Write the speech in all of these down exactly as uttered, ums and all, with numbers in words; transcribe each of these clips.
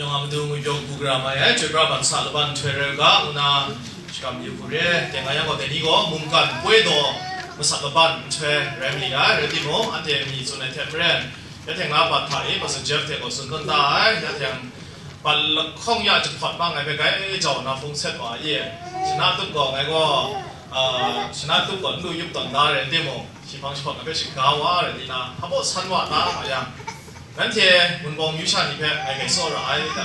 Yawng a matu ngwi pyaw kabu gara mai ai, chyoi pra bang sa laban nhtoi rai u ga, ngu na shakram yu hku re. Teng nga yang gaw, dai ni gaw mungkan poi daw masat laban nhtoi rai ma li ai, rai timung, anhte mi tsun ai hte maren, ya teng na bat hta e, Pastor Jeff hte gaw tsun tawn da ai, ya teng bat lahkawng ya jahpawt ma ngai hpe gai jau na hpung set wa i, shana tup gaw ngai gaw, ah, shana tup gaw n lu yup tawn da rai timung, shi hpang jahpawt ngai hpe shaga wa rai di na, hpa baw san wa ta nga yang, nanhte Wunpawng myu sha ni hpe ngai grai tsaw ra ai da.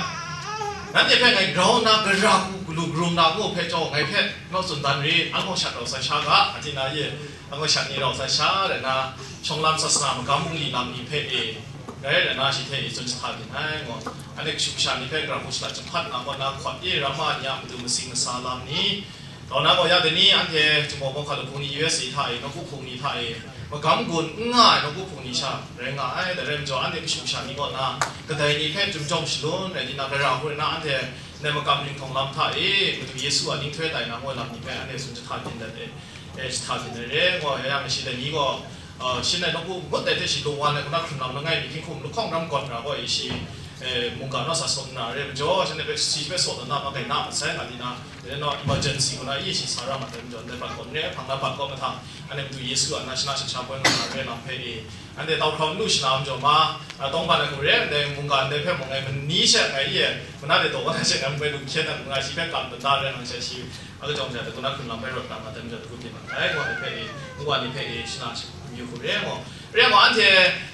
Nanhte hpe ngai grau nna gara hku galu garum na ngu hpe jaw ngai hpe naw tsun dan rit, anhkaw shat rau sai sha ga, a ti na ye, anhkaw shat ni rau sai sha rai na, shawng lam sasana magam bungli lam ni hpe e, rai rai na shi hte e tsun jahta byin ai, ngu. Anhte kashu kasha ni hpe gara hku shada jahpat na kaw na hkawt e, rama ni a matu masing masa lam ni, Kaw na gaw ya dai ni anhte Chumaw Mawhka Lahpung ni U S A hta e, nawku hpung ni hta e, magam gun n nga ai nawku hpung ni sha rai nga ai, dai rai majaw, anhte kashu kasha ni kaw na, kadai ni hpe chyum jawm shalun, rai di na, gara hku rai na, anhte ndai makam ringhkawng lam hta e, Madu Yesu a ninghtoi tai na ngoi lam ni hpe anhte tsun jahta byin dat e, e, jahta byin ai re, ngu ai yang, shi dai ni gaw, Uh, shin ai nawku ngut dai hte shi lung wan ai, kaw na hkrun lam langai mi hkying hkum lahkawng ram gawn ra gaw, e shi, eh, mungga naw sa sawt nna re majaw, shanhte hpe shi hpe saw tawn na ma kai na masai nga di na, dai naw emergency kaw na e shi sa ra mat ai majaw, ndai bat gawn re, hpang na bat gawn mahtang, anhte Madu Yesu a na shana shat sha poi nga na re lam hpe e, anhte tau hkrau n lu shana majaw ma, a, tawng ban ai hku re, ndai mungga ndai hpe mung ngai mani she ngai e, mana de taw kaw na she ngai mung bai lu hkyen ai, mung ngai shi hpe kam tawn da re nang she shi, a kachyawm hte, dai kaw na hkrun lam bai rawt tam mat ai majaw, dai kaw hte mat ai, ngu ai hpe e, ngu ai ni hpe e, shana yu hku re ngu. Re ngu, anhte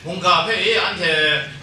mungga hpe e, anhte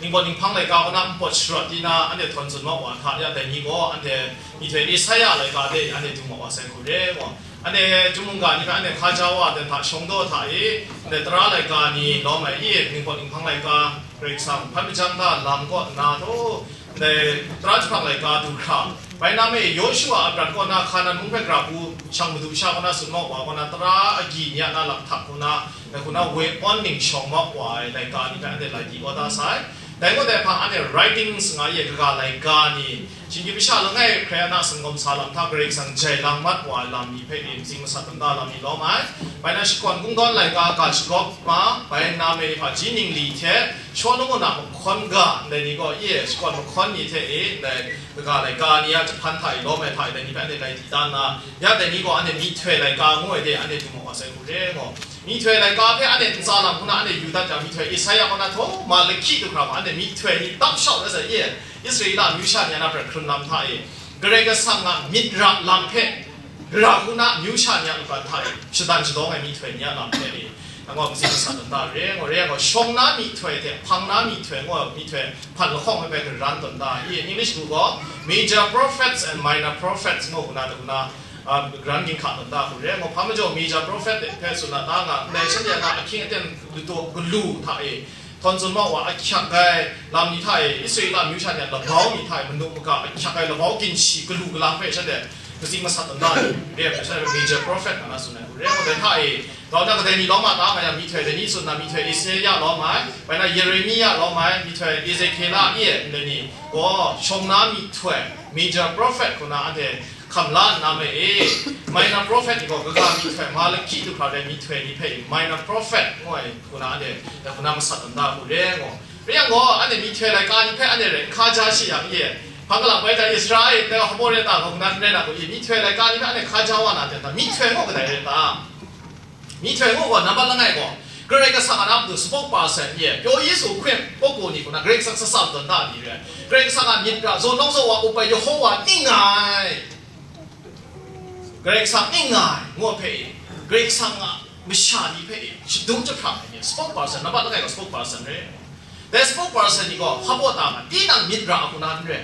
ningpawt ninghpang laika kaw na npawt sharawt di na, anhte htawn tsun ma wa hta ya dai ni gaw, anhte myihtoi Esaia laika de anhte du ma wa sai hku re ngu. Anhte chyum mungga ni hpe anhte hkaja wa ai hta shawng daw hta e, anhte tara laika ni lawm ai e, ningpawt ninghpang laika, Karai Kasang hpan majang da lam kaw nna htaw, ndai tara jahprang laika du hkra, bai na me Yawshua a prat kaw na Hkanan mung hpe gara hku shang madu sha kaw na tsun ma wa kaw na, tara agyi ni a na lak htak hku na, dai hku na we awn ning shawng ma wa ai laika ni hpe anhte lai di wa da sai. Dai gaw dai hpang anhte writings nga ye, kaga laika ni, shinggyim masha langai hkrai a na singawm sa lam hta Karai Kasang jai lang mat wa ai lam ni hpe e, matsing masat mada lam ni lawm ai. Bai na shakawn kungdawn laika ga shagawp ma, bai na me ni hpaji ningli hte, Shawlumon a mahkawn ga ndai ni gaw, e, shakawn mahkawn ni hte e, ndai kaga laika ni a jahpan hta e, lawm ai hta e, dai ni hpe anhte lai di dan na, ya dai ni gaw anhte myihtoi laika ngu ai de, anhte du ma wa sai hku re ngu. Myihtoi laika hpe anhte ntsa lam hku na anhte yu dat jang, myihtoi Esaia kaw na htaw, Malahki du hkra hpa anhte myihtoi ni tap shau dat sai, e, Israela amyu sha ni a na prat hkrun lam hta e, Karai Kasang a myit ra lam hpe, gara hku na amyu sha ni a lungran hta e shadan shadawng ai myihtoi ni a lam hpe e, nang gaw matsing masat tawn da re, ngu re, ngu shawng na myihtoi hte hpang na myihtoi, ngu myihtoi hpan lahkawng hpe bai garan tawn da i, English lu gaw major prophets and minor prophets ngu hku na, dai hku na, um, garan ginhka tawn da hku re, ngu hpa majaw major prophet hpe tsun na ta nga, ndai shanhte a na ahkying aten latu galu hta e, htawn tsun ma wa ahkyak ai lam ni hta e, Israela amyu sha ni a labau ni hta e, manu maga ahkyak ai labau ginshi galu galang hpe shanhte matsing masat tawn da ni, re ai hpe shanhte major prophet nga na tsun ai hku re ai, dai hta e, grau na kadai ni lawm a ta nga yang, myihtoi dai ni tsun na, myihtoi Isaiah lawm ai, bai na Yeremia lawm ai, myihtoi Ezekiela e ai ndai ni gaw, shawng na myihtoi, major prophet hku na anhte hkam la nna me e, minor prophet ni gaw, kaga myihtoi, Malahki du hkra re ai myihtoi ni hpe minor prophet ngu ai hku na anhte, dai hku na masat tawn da hku re ngu. Rai yang gaw, anhte myihtoi laika ni hpe anhte rai n hkaja shi yang e, hpang kalang bai hta Israel dai hpa re ta gaw, hku na n rai na gaw e, myihtoi laika ni hpe anhte hkaja wa na ten ta, myihtoi gaw kadai rai ta? Myihtoi ngu gaw, nambat langai gaw, Karai Kasang a na matu spokesperson e, pyaw Yesu hkun, ပုဂ္ဂိုလ် ni hku na, Karai Kasang sasa tawn da ni re ai. Karai Kasang a myit ra, zawn nawng zawn wa up ai Yehowa ning nga ai. Karai Kasang ning nga ai, ngu hpe e, Karai Kasang a masha ni hpe e, shadum jahprang ai ni, spokesperson, nambat langai gaw spokesperson re. Dai spokesperson ni gaw, hpa baw ta nga, tinang myit ra hku na n re.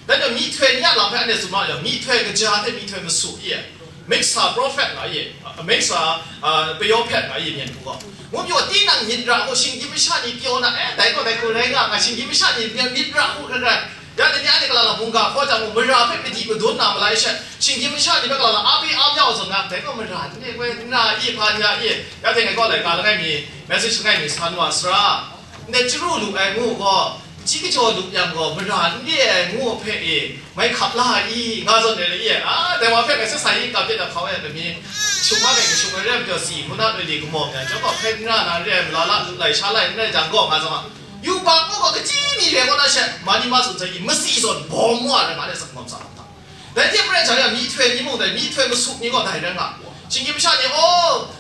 Dai majaw myihtoi ni a lam hpe anhte tsun ma yang, myihtoi kaja hte myihtoi masu i ai, mixer prophet nga i, mixer, ah, pyaw hpet nga i, myen hku gaw. Ngu pyaw tinang myit ra hku, shinggyim masha ni pyaw na, eh, dai gaw dai hku rai nga nga, shinggyim masha ni myit ra hku hkrai hkrai. Ya, dai ni anhte kalala mungga hkaw jang gaw, mara hpe madi madun na malai she, shinggyim masha ni hpe kalala a bai a yau zawn nga, dai gaw mara ni woi n ra i, hpa n ya i, ya, dai ngai gaw laika langai mi, message langai mi san wa sara, ndai chyaru lu ai ngu gaw, Chyi kachyaw lup yang gaw, mara n re ai ngu hpe e, mai hkap la ai i, nga zawn re le i, a, dai wa hpe ngai sat sai i, kap pye na hkau ai myit mi, shung ma gai kashung ai re ai majaw, si hku na re li kamawm yang, chyawm gaw hpe n ra na re ai, malala lup lai sha lai n rai jang gaw, nga zawn a, Yubak mung gaw kachyi mi re kaw na she, ma ni ma tsun sai i, masi zawn bawm wa ai, nga le, sat ngawm sa lam hta. Dai hte maren sha ya, myihtoi ni mung dai, myihtoi masuk ni gaw dai rai nga. Shinggyim masha ni, oh,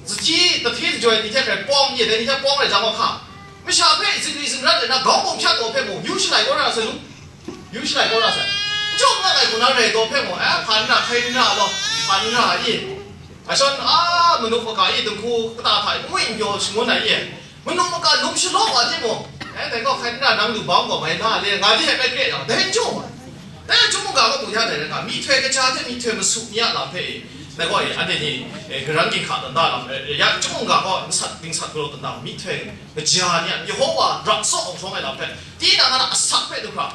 zahti, tahti zajoi ni hte hkrai pawng ye, dai ni hte pawng rai jang gaw hka. Masha hpe zingri zingrat le na, gawng bawng hpya taw hpe mung, yu shalai kaw ra sai lu. Yu shalai kaw ra sai. Chyawm na ngai hku na rai taw hpe mung, eh, hpa n ra, hkai n ra law, hpa n ra i. A shon, a, manu maka i, dinghku kata hta i, ngwi n pyaw shangun ai i. Manu maka num shalawk wa timung, eh, dai gaw hkai n ra, nang lu bang gaw mai na le, nga di hpe bai kre yang, dai n jaw ai. Dai chyum mungga gaw mu ya dai rai nga, myihtoi kaja hte myihtoi masuk ni a lam hpe i, dai gaw i, anhte ni, eh, karan ginhka dan da lam, eh, ya chyum mungga gaw nsat dingsat galaw dan da, myihtoi kaja ni a, Yehowa rak tsaw hkawng ai lam hpe, tinang a na asak hpe du hkra,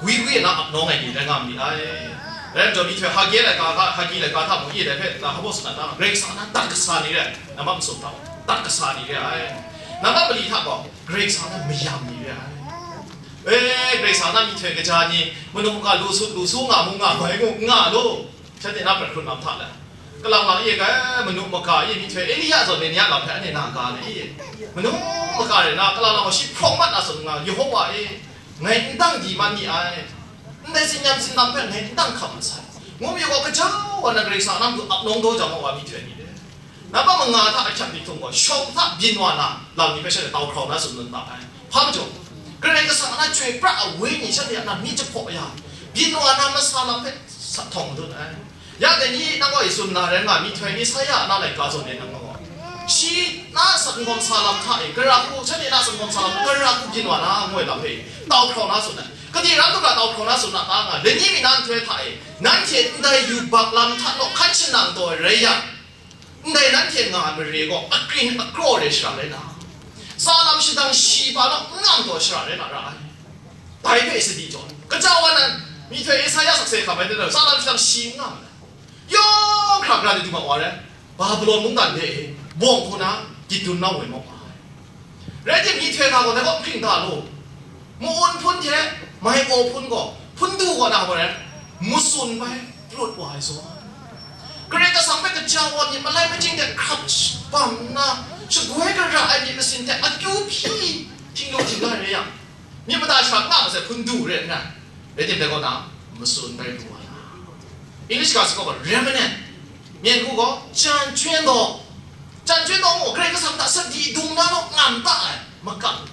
gwi gwi na ap nawng ai ni rai nga ma ni ai. Rai nna, myihtoi Hagi laika hta, Hagi laika hta mung, i dai hpe, na hpa baw tsun na ta, Karai Kasang na dat kasa ni re ai, na ma masum hta, dat kasa ni re ai. Na ma mali hta gaw, Karai Kasang na mayam ni re ai. E, Karai Kasang na myihtoi kaja ni, manu maka lu sut lu su nga mu nga mai ngu, n nga lu. Shanhte na prat hkrun lam hta le, kalang lang e ga, manu maka e myihtoi Elia zawn ai ni a lam hpe anhte na ga le i? Manu maka re na, kalang lang gaw shi hprawng mat na tsun nga, Yehowa e, ngai n dang di man ni ai, ndai tsin-yam tsindam hpe ngai n dang hkam mat sai, ngu mi gaw, kaja wa na Karai Kasang a nang du ap nawng daw jang wa myihtoi ni le. Namba manga hta ahkyak ni htung gaw, shawng hta byin wa na lam ni hpe shanhte tau hkrau na tsun dun ta ai. Hpa majaw, Karai Kasang a na chyoi pra ai wenyi shanhte a na myit jahpaw ya, byin wa na masa lam hpe sa htawng madun ai. Ya dai ni nang gaw i tsun na rai nga, myihtoi Isaya a na laika zawn e nang gaw, shi na sat n-gawm sa lam hta e, gara hku, shanhte na sat n-gawm sa lam hta, gara hku byin wa na, ngu ai lam hpe tau hkrau na tsun ai. Kadi ram kaga tau hkrau na tsun na ta nga, dai ni mi na nhtoi hta e, nanhte ndai yubak lam hta naw hkan shanang taw ai rai yang, ndai nanhte nga ai mare gaw akring akraw re shara rai na, tsa lam shadang shi pa naw n ngam taw shara rai na ra ai. Dai hpe sadi jaw, kaja wa nan, myihtoi Isaya sakse hkam ai hte rau, tsa lam shadang shi n ngam ai. Yawng hkra gara de du ma wa rai, Babilon mungdan de e, bawng hku na, gyit dun na woi maw ai. Rai tim, myihtoi ga gaw dai kaw hpring da law, ma-un hpun hte mai-aw hpun gaw, hpun du gaw na gaw rai, matsun bai plut wa ai zawn, Karai Kasang hpe kaja wa myit malai majing hte hkrap bang nna, shagoi gara ai myit masin hte akyu hpyi htinglu htingla re yang, myit mada shara nga masai hpun du re nna, rai tim dai kaw na, matsun bai pru wa na. English ga sa gaw remnant, myen hku gaw, jan chyuen daw, jan chyuen daw mung, Karai Kasang hta sadi dung na naw ngam ta ai makam,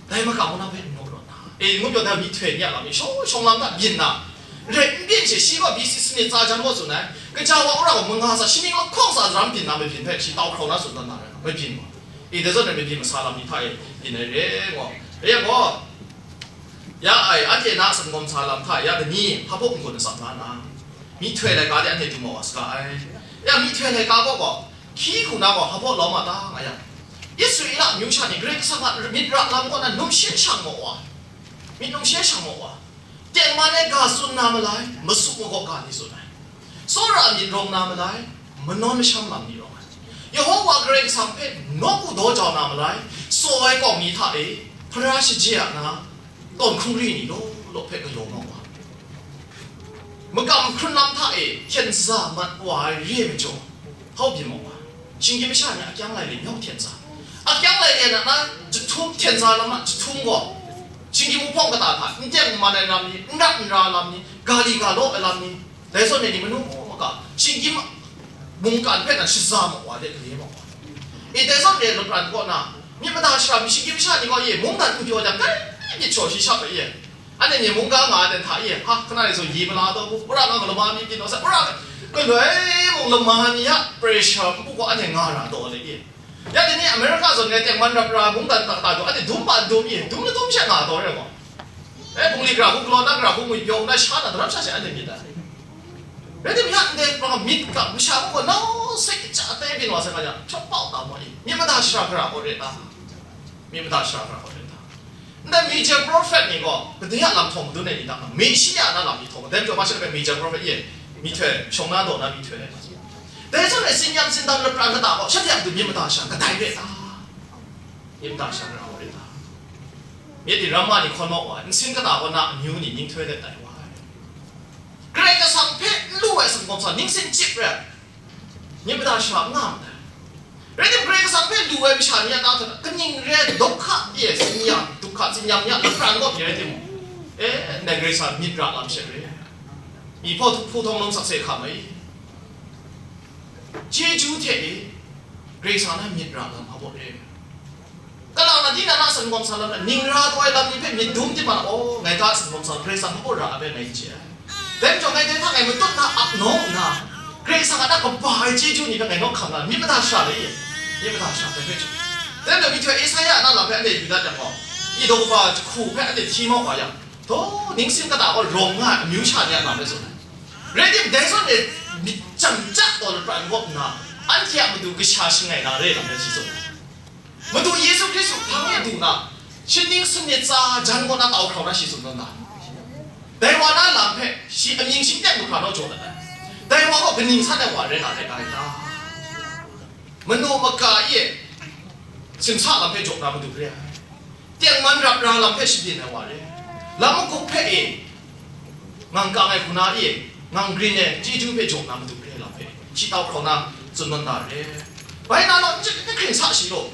dai makam na hpe n naw rawt na, e, ngu pyaw dai myihtoi ni a lam e, shawng shawng lam hta byin na, rai n byin she, shi gaw B C sanit tsa jan gaw tsun ai, kaja wa wora gaw manga sa, shi ning lahkawng sa daram byin na mabyin hpe shi tau hkrau na tsun dan na rai, mabyin gaw, e, dai zawn rai mabyin masa lam ni hta e byin ai re, ngu, rai yang gaw, ya ai, anhte na sat n-gawm sa lam hta ya dai ni, hpa hpawk n-gun atsam nga na, myihtoi laika de anhte du mau wa saga ai. Ya, myihtoi laika gaw gaw, hkyi hku na gaw hpa hpawk lawm a ta nga yang, Israela amyu sha ni Karai Kasang a myit ra lam kaw na numsha shang maw wa, myit numsha shang maw wa, tengman ai ga tsun na malai, masu magaw ga ni tsun ai, tsawra myit rawng na malai, manawn masham lam ni rawng ai, Yehowa Karai Kasang hpe nawku daw jau na malai, saw ai kawng ni hta e, hpara shaje a na, tawn hkungri ni law law hpe galaw mau wa, makam hkrun lam hta e hten za mat wa ai re ai majaw, hkau byin mau wa, shinggyim masha ni a kyang lai le nyawk hten za, a kyang lai le na na jahtum hten za lam a jahtum gaw, shinggyim wuhpawng kata hta n teng n man ai lam ni, n rat n ra lam ni, ga li ga law ai lam ni, dai zawn e ni manu maka, shinggyim mungkan hpe nan shaza mau wa, let gale mau wa. E, dai zawn e lapran kaw na, myit mada shara mi shinggyim masha ni gaw e, mungdan n pyaw jang, dai myit shaw shi shap ai e. Anhte ni mungga nga ai hta e, ha, hkana e zaw yi mala taw, wora nga lama mi byin naw sai, wora, galoi mung lama ni a pressure npu gaw anhte nga ra taw le e. Ya dai ni America zawn ngai tengman rap ra mungdan ta ta du, anhte dum pa dum e, dum na dum she nga taw re gaw. E, bungli gara hku galaw na gara hku ngwi pyaw na sha na daram sha she anhte myit ai. Rai timung, ya ndai hpang myit ga masha gaw nau sek ja tai byin wa sai nga yang, hpyak pau ta maw ni? Myit mada shara gara gaw re ta? Myit mada shara gara gaw re ta? Ndai major prophet ni gaw, kadai a lam htawng madun ai ni ta nga, Meshiya na lam ni htawng, dai majaw masha hpe major prophet ye, myihtoi, shawng na daw na myihtoi ai. Dai zawn e, tsin-yam tsindam lapran kata gaw, shanhte a matu myit mada shara kadai re ta? Myit mada shara gara gaw re ta? Myit ni ramma ni hkawn mau wa ai, nsin kata gaw na amyu ni ninghtoi let tai wa ai. Karai Kasang hpe n lu ai sumgawm sa ningsin chyip re ai, myit mada shara n nga ndai. Rai tim, Karai Kasang hpe lu ai masha ni a ta hta, kaning re ai dawhka e, tsin-, dukha, tsinyam ya, lapran gawp ni rai timung, e, ndai Karai Kasang myit ra lam she re. Myi hpaw hpu tawng lawm sakse hkam ai. Chyeju hte e, Karai Kasang na myit ra lam hpa baw re. Kalang na, tinang na san gawm sa lam na, ning ra taw ai lam ni hpe myit dum tim ma, oh, ngai ga san gawm sa, Karai Kasang hpa baw ra ai bai ngai n chye ai. Dai majaw ngai dai hta ngai matut na ap nawng nna, Karai Kasang a na kaba ai chyeju ni hpe ngai nawk hkam na, myit mada shara le ye, myit mada shara dai hpe chyu. Dai majaw myihtoi Esaia a na lam hpe anhte yu dat yang gaw, i daw kaba jahku hpe anhte hti mau wa yang, daw ningsin kata gaw rawng nga ai amyu sha ni a lam hpe tsun ai. Rai tim, dai zawn e myit jam ja taw lapran gawp nna, anhte a matu kasha shangai na re lam hpe shi tsun ai. Madu Yesu Hkristu hpang e du na, shaning sanit tsa jan kaw na tau hkrau na shi tsun tawn da. Dai wa na lam hpe shi amying shingteng du hkra naw jaw dat ai. Dai wa gaw kaning san ai wa rai nga rai nga ai ta? Manu maka e simsa lam hpe jaw na madu re ai. Tengman rap ra lam hpe shabyin ai wa re. Lam magup hpe e ngang kang ai hku na e, ngang grin e, chyeju hpe jaw na madu re lam hpe, shi tau hkrau na tsun nawn da re. Bai na law, n hkring sa shi law.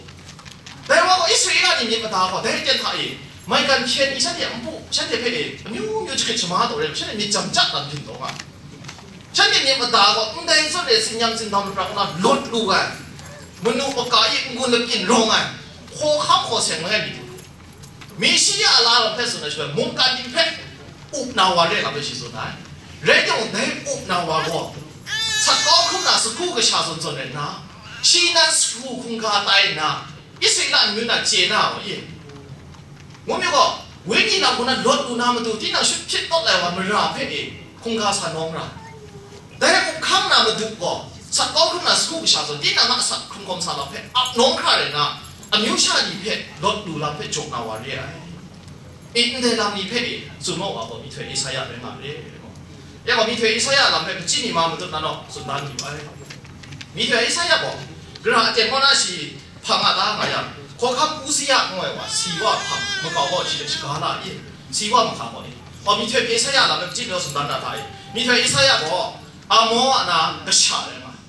Dai wa gaw Israela ni myit mada gaw, dai aten hta e, maigan hkyen ni shanhte a npu, shanhte hpe e, amyu myu jahkrit shama taw re, shanhte myit jam ja dan byin taw nga. Shanhte myit mada gaw, ndai zawn e tsinyam tsindam laprak nna lut lu ai, manu maka e n-gun labyin rawng ai, hkawhkam hkaw seng langai mi du. Mishia a lam hpe tsun ai shaloi, mungkan ni hpe up na wa re lam hpe shi tsun ai. Rai timung, dai up na wa gaw, sat kau hkrum na sahku kasha zawn zawn rai nna, shi nan sahku hkungga tai nna, Israela amyu na chye na wa ye. Ngu mi gaw, wenyi na hku na lawt lu na matu, tinang shut hpyit tawt lai wa mara hpe e hkungga sa nawng ra. Dai up hkang na madu gaw, sat kau hkrum na sahku kasha zawn, tinang a sat hkrum kawm sa lam hpe ap nawng hkra rai na, amyu sha ni hpe lawt lu lam hpe jaw na wa re ai. E, ndai lam ni hpe e tsun maw wa gaw, myihtoi Esaia rai nga re. Ya gaw, myihtoi Esaia lam hpe hpachyi mi ma matut na naw, tsun dan yu ai. Myihtoi Esaia gaw, gara aten kaw na shi hpang a ta nga yang, hkawhkam Uzia ngu ai wa, si wa hpang, makau gaw shi hte shaga la i, si wa mahka gaw i. Gaw, myihtoi Esaia lam hpe hpachyi mi naw, tsun dan na hta e, myihtoi Esaia gaw, Amo a na kasha rai nga ai.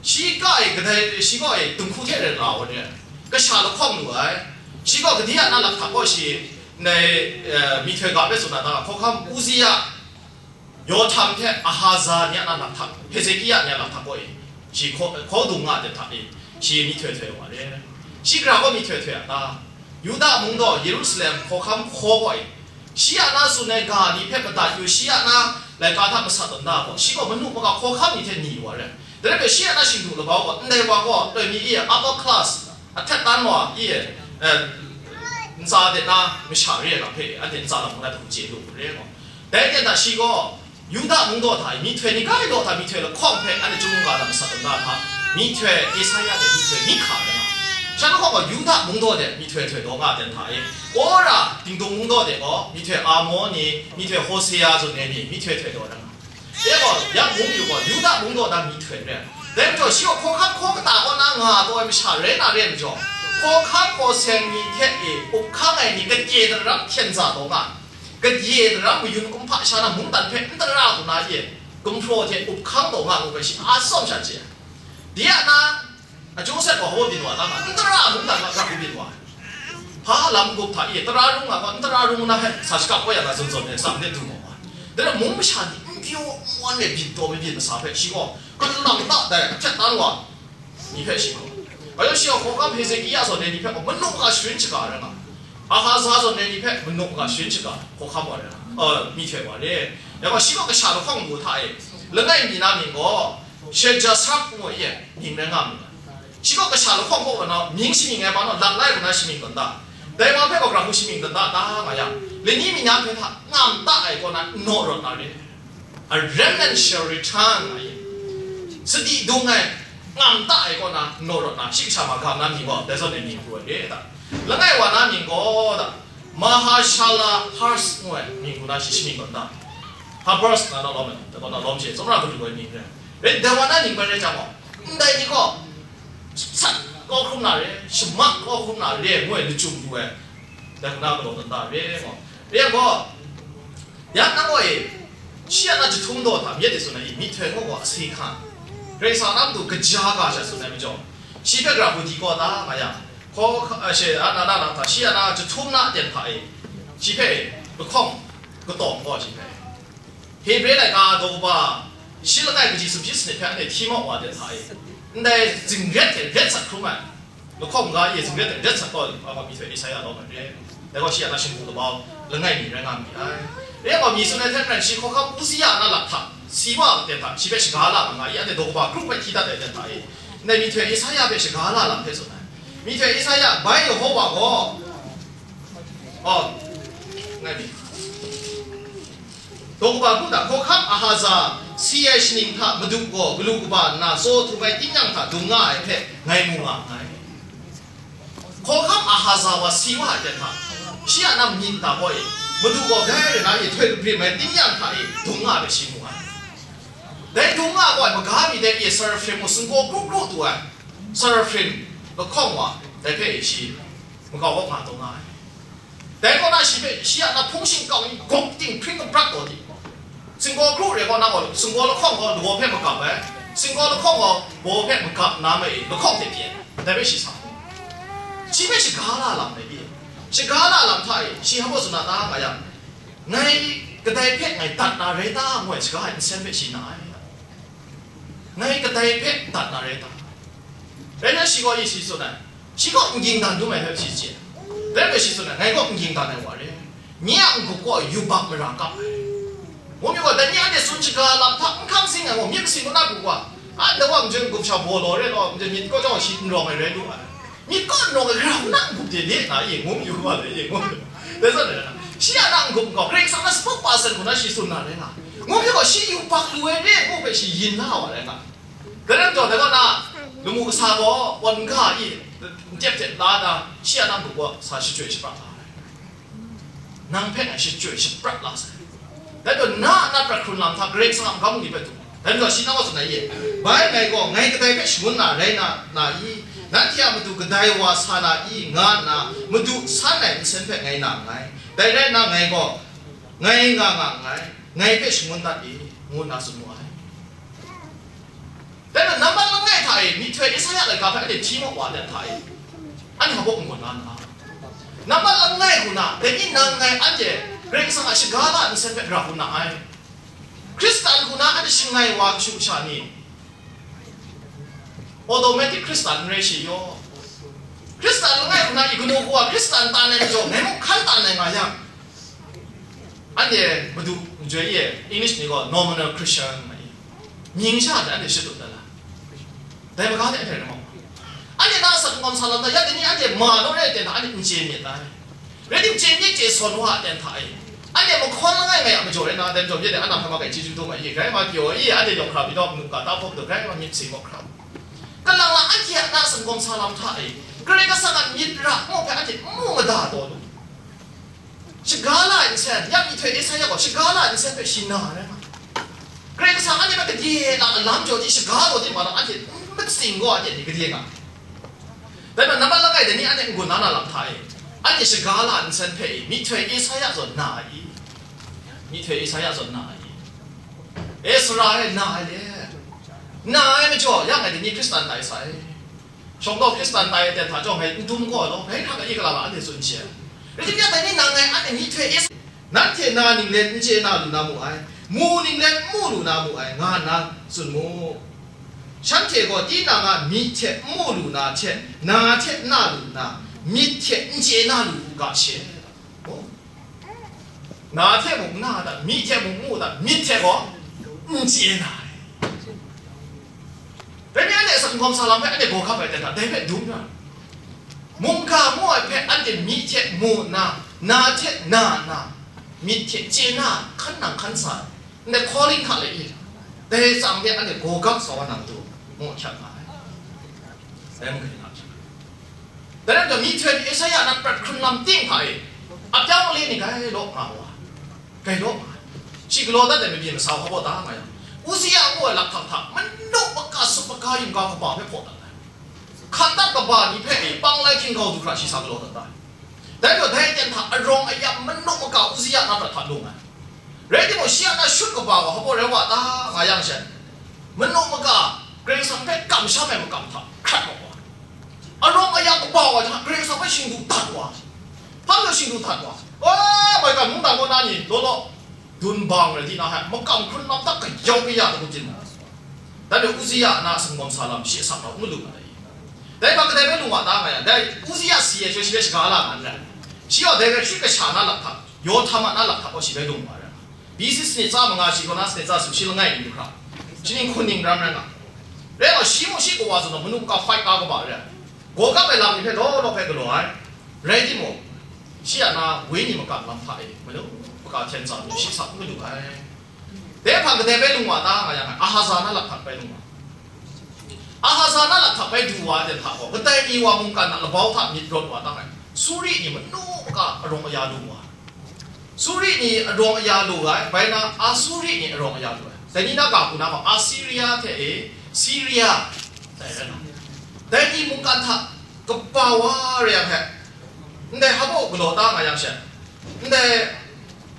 Shi ga e kadai, shi ga e dinghku hte rai nga ai wa ni, kasha lahkawng lu ai. Shi gaw kade a na lakhtak gaw shi, ndai, eh, myihtoi ga hpe tsun na ta, hkawhkam Uzia, Yohtam hte Ahaza ni a na lakhtak, Hezekia ni a lakhtak gaw e, shi hkaw, hkaw dung nga ai hta e, shi myihtoi htoi wa re. Shi gara gaw myihtoi htoi a ta? Yuda mungdaw, Yerusalem hkawhkam hkaw gaw e, shi a na tsun ai ga ni hpe madat yu, shi a na laika hta masat tawn da gaw, shi gaw manu maka hkawhkam ni hte ni wa re. Dai rai hpe, shi a na shingdu labau gaw, ndai wa gaw, loi mi e, upper class, ahtet tan wa e, eh, ntsa de na masha re ai lam hpe, anhte ntsa lam ngu na hku chye lu re gaw. Dai ten hta shi gaw, Yuda mungdaw hta e myihtoi ni kai daw hta myihtoi lahkawng hpe anhte chyum mungga hta masat tawn da hta, myihtoi Esaia hte myihtoi myi hka ai nga. Shan lahkawng gaw Yuda mungdaw de myihtoi htoi daw nga ai ten hta e, Kora, Dingdung mungdaw de gaw myihtoi Amo ni, myihtoi Hosea zawn ai ni, myihtoi htoi daw ai nga. Dai gaw, ya mung yu gaw, Yuda mungdaw na myihtoi re ai. Dai majaw, shi gaw hkawhkam hkaw kata kaw na nga taw ai masha rai na re ai majaw, hkawhkam hkaw seng ni hte e up hkang ai ni, kadye daram hkyen za taw nga ai. Kadye daram mayun kumhpa sha na mungdan hpe n tara hku na e, gumhpraw hte up hkang taw nga ngu hpe shi a tsawm sha chye ai. Dai a na, Achung set gaw hkaw byin wa ta nga, n tara mungdan hta hkra hku byin wa ai. Hpa lam gup hta e, tara rung nga gaw, n tara rung na hpe sa shakap kau ya na zawn zawn e, tsang de du mu ai. Dai rai mung masha ni n pyaw n wan e byin taw mabyin masa hpe, shi gaw, kalang ta dai, ahtet tan wa ni hpe shi gaw. Bai yawng shi gaw hkawhkam Hezekia zawn ai ni hpe gaw, manu ga sharin shaga ai rai nga. Ahaza zawn ai ni hpe manu ga sharin shaga, hkawhkam wa rai nga, eh, myihtoi wa re. Ya gaw, shi gaw kasha lahkawng lu hta e, langai mi na mying gaw, Shejasak ngu ai mying rai nga mu ai. Shi gaw kasha lahkawng kaw wa na mying shamying ai pa naw, lat lai lu na shamying tawn da. Dai wa hpe gaw gara hku shamying tawn da, ta nga yang, lani mi na hpe hta ngam ta ai kaw na naw rawt na re. A remnant shall return, nga ye. Sadi dung ai, ngam ta ai kaw na naw rawt na, shi kasha magam na mying gaw, dai zawn e mying hku ai re ta. Langai wa na mying gaw ta, Mahershala Hurst ngu ai mying hku na shi shamying tawn da. Hurst nga naw lawm ai, dai kaw na lawm she, tsawmra galu ai mying re. Rai dai wa na mying bai rai jang gaw, ndai ni gaw, sat kau hkrum na re, shamak kau hkrum na re, ngu ai lachyum lu ai, dai hku na galaw tawn da re gaw. Rai yang gaw, ya nang gaw e, shi a na jahtum daw hta myit e tsun ai, myihtoi ngu gaw ase hkan. Karai Kasang a na matu kaja ga sha tsun ai majaw, Shi hpe gara hku di kau ta nga yang, hkaw, a, she, a, na, na, na, hta, shi a na jahtum na aten hta e, shi hpe lahkawng katawng gaw shi hpe. Hebre laika daw kaba shi langai kaji sumshi sanit hpe anhte hti mau wa aten hta e, ndai zingret hte ret sat hkrum ai, lahkawng ga e zingret hte ret sat kau ai myihtoi Esaia lawm ai re. Dai gaw shi a na shingkung labau langai mi rai nga mi ai. Re ai gaw, mi tsun ai hte maren, shi hkawhkam Uzia a na lap hta, si wa ai aten hta, shi hpe shaga la nga nga i, anhte daw kaba grup hpe hti dat ai aten hta e, ndai myihtoi Esaia hpe shaga la lam hpe tsun ai. Myihtoi Esaia, bai Yehowa gaw, aw, ngai mi, daw kaba grup hta, hkawhkam Ahaza si ai shaning hta Madu gaw galu kaba nna tsaw htum ai tingnyang hta dung nga ai hpe ngai mu nga nngai. Hkawhkam Ahaza wa si wa ai aten hta, shi a na myit nta gaw e, Madu gaw grai rai na e htoi kabrim ai tingnyang hta e dung nga ai hpe shi mu ai. Dai dung nga gaw ai maga mi dai e Sarafrim gaw singgaw kru kru tu ai, Sarafrim lahkawng wa, dai hpe e shi makau kaw nga taw nga ai. Dai kaw na shi hpe, shi a na hpung shingkau ni gawk ting hpring kabrak taw di, singgaw kru re kaw na gaw, singgaw lahkawng gaw lagaw hpe magap ai, singgaw lahkawng gaw baw hpe magap na ma e lahkawng hte pyi ai, dai hpe shi sa. Shi hpe shaga la lam ai i, shaga la lam hta e, shi hpa tsun na ta nga yang, ngai kadai hpe ngai dat na rai ta, ngu ai shaga ai nsen hpe shi na ai. Ngai kadai hpe dat na rai ta? Rai nna shi gaw e shi tsun ai, shi gaw n ging dan dum ai hpe shi chye ai. Dai hpe shi tsun ai, ngai gaw n ging dan ai wa re, nye a n-gup gaw yubak mara kap ai. Ngu mi gaw, dai ni anhte tsun shaga lam hta n hkang sing ai gaw, myit kasin kaw na bu wa, a, ndawa n-gup sha baw law re law, myit kaw chyawm shi n rawng ai rai lu ai. Myit kaw n rawng ai, gara hku na n-gup de le na e, ngu mi wa le e, ngu mi. Dai zawn e, shi a na n-gup gaw, Karai Kasang na spokesperson hku na shi tsun na rai nga. Ngu mi gaw, shi yubak lu ai re, ngu hpe shi yin la wa rai nga. Dai rai majaw, dai kaw na, lamu kasa gaw, wan ga i, n tep tep la da, shi a na n-gup gaw, sa shachyoi shaprat la ai. Nang hpe ngai shachyoi shaprat la sai. Dai gaw, na a na prat hkrun lam hta Karai Kasang a magam bungli hpe du. Dai majaw, shi nang gaw tsun ai e, bai ngai gaw, ngai kadai hpe shangun na rai na, na i? Nanhte a matu kadai wa sa na i? Nga nna, madu san ai nsen hpe ngai na nngai. Dai rai nna, ngai gaw, ngai nga nga nngai, ngai hpe shangun dat i, ngu nna tsun mu ai. Dai majaw, nambat langai hta e, myihtoi Esaia laika hpe anhte hti mat wa let hta e, anhte hpa n-gun la nna, nambat langai hku na, dai ni nang ngai anhte Karai Kasang a shaga la nsen hpe ra hku na ai. Hkristan hku na anhte shangai wa kashu kasha ni, automatic Hkristan n rai shi yaw. Hkristan langai hku na i kanu hku a Hkristan tan ai majaw, ngai mung hkan tan ai nga yang, anhte Madu n joi e, English ni gaw nominal Christian nga i, mying sha hte anhte shadut dat la, dai maga hte anhte rai mau. Anhte na asak n-gawm sa lam hta, ya dai ni anhte ma law rai ten hta, anhte n chye myit ai. Rai tim, chye myit chye sawn wa ai ten hta e, anhte mahkawn langai ngai a majaw rai nna, dai majaw myit de, a na hpa ma kai chyeju dum ai i, grai wa pyaw i, anhte yawng hkra pyi daw, manu ga ta hpawk daw, grai wa myit sing gaw hkra. Kalang lang anhte a na asak n-gawm sa lam hta e, Karai Kasang a myit ra ngu hpe anhte n mu mada taw lu. Shaga la ai nsen, ya myihtoi Esaia gaw shaga la ai nsen hpe shi na rai nga. Karai Kasang anhte hpe gade la alam jaw di shaga taw di ma na, anhte n matsing gaw, anhte ni gade nga. Dai majaw, nambat langai dai ni anhte n-gun la na lam hta e, anhte shaga la ai nsen hpe i, myihtoi Esaia zawn na ai i? Myihtoi Esaia zawn na ai i? Ezra e na ai le. Na ai majaw, ya ngai dai ni Hkristan tai sai. Shawng daw Hkristan tai ai ten hta chyawm ngai n dum gaw law, ngai hkrak ai i gala ma anhte tsun she ai. Rai tim, ya dai ni nang ngai anhte myihtoi Esaia, nanhte na ninglen n chye na lu na mu ai, mu ninglen n mu lu na mu ai, nga nna tsun mu. Shanhte gaw tinang a myi hte n mu lu na hte, na hte n na lu nna, myit hte n chye na lu u ga she. Oh. Na hte mung n na dat, myi hte mung n mu dat, myit hte gaw n chye na ai. Dai ni anhte asak n-gawm sa lam hpe anhte gaw hkap ai ten hta, dai hpe dum ra. Mungga mu ai hpe anhte myi hte mu nna, na hte na nna, myit hte chye na hkan nang hkan sa ai. Ndai calling hta le i, dai tsang de anhte gaw gap sa wa nang tu, ngu hkyak nga ai. Dai mung hkyak nga ai. Dai rai nna, myihtoi Esaia na prat hkrun lam ting hta e, a pyang le ni grai law nga wa, grai law nga ai. Shi galaw dat ai mabyin masau hpa baw ta nga yang, Uzia ngu ai lakhkang hta, manu maka, sup maka, yumga kaba hpe hpaw dat ai. Hkan dat kaba ni hpe e, pang lai hkinggau du hkra shi sa galaw dat ai. Dai gaw, dai aten hta arawng ayam manu maka Uzia na prat hta lung ai. Rai timung, shi a na shut kaba wa hpa baw rai wa ta nga yang sha, manu maka Karai Kasang hpe kamsham ai makam hta hkrat mat wa. Arawng aya kaba wa jang, Karai Kasang hpe shingdu dat wa. Hpa majaw shingdu dat wa. O, maigan mungdan kaw na ni, law law. Dun bang rai di na hai, makam hkrun lam tak kayau kaya da kau jin. Dai hpe Uzia na singwam sa lam shi asak rau n lu ma dai. Dai hpa kadai bai lung wa ta nga yang, dai Uzia si ai sha shi hpe shaga la nga n rai. Shi gaw dai rai shi kasha na lakhtak, Yotham a na lakhtak gaw shi bai lung wa rai. B C sanit tsa manga shi kaw na sanit tsa su shi langai ni hkra. Shi ning hkun ning ram rai nga. Rai gaw shi mung shi kawa zawn gaw manu ka fight ka kaba rai. Gaw kap ai lam ni hpe law law hpe galaw ai. Rai timung, shi a na wenyi makam lam hta e, manu maka hten tsam ni shi sak n lu ai. Dai hpang kadai bai lung wa ta nga yang, Ahaza na lakhtak bai lung wa. Ahaza na lakhtak bai du wa ai hta gaw, kadai ni wa mungkan a labau hta myit rawt wa ta ai. Suri ni manu maka arawng aya lu wa. Suri ni arawng aya lu ai, bai na Asuri ni arawng aya lu ai. Dai ni na ga hku na gaw, Asiria hte e, Siria, dai rai na. Dai ni mungkan hta kaba wa re yang hpe, ndai hpa galaw ta nga yang she, ndai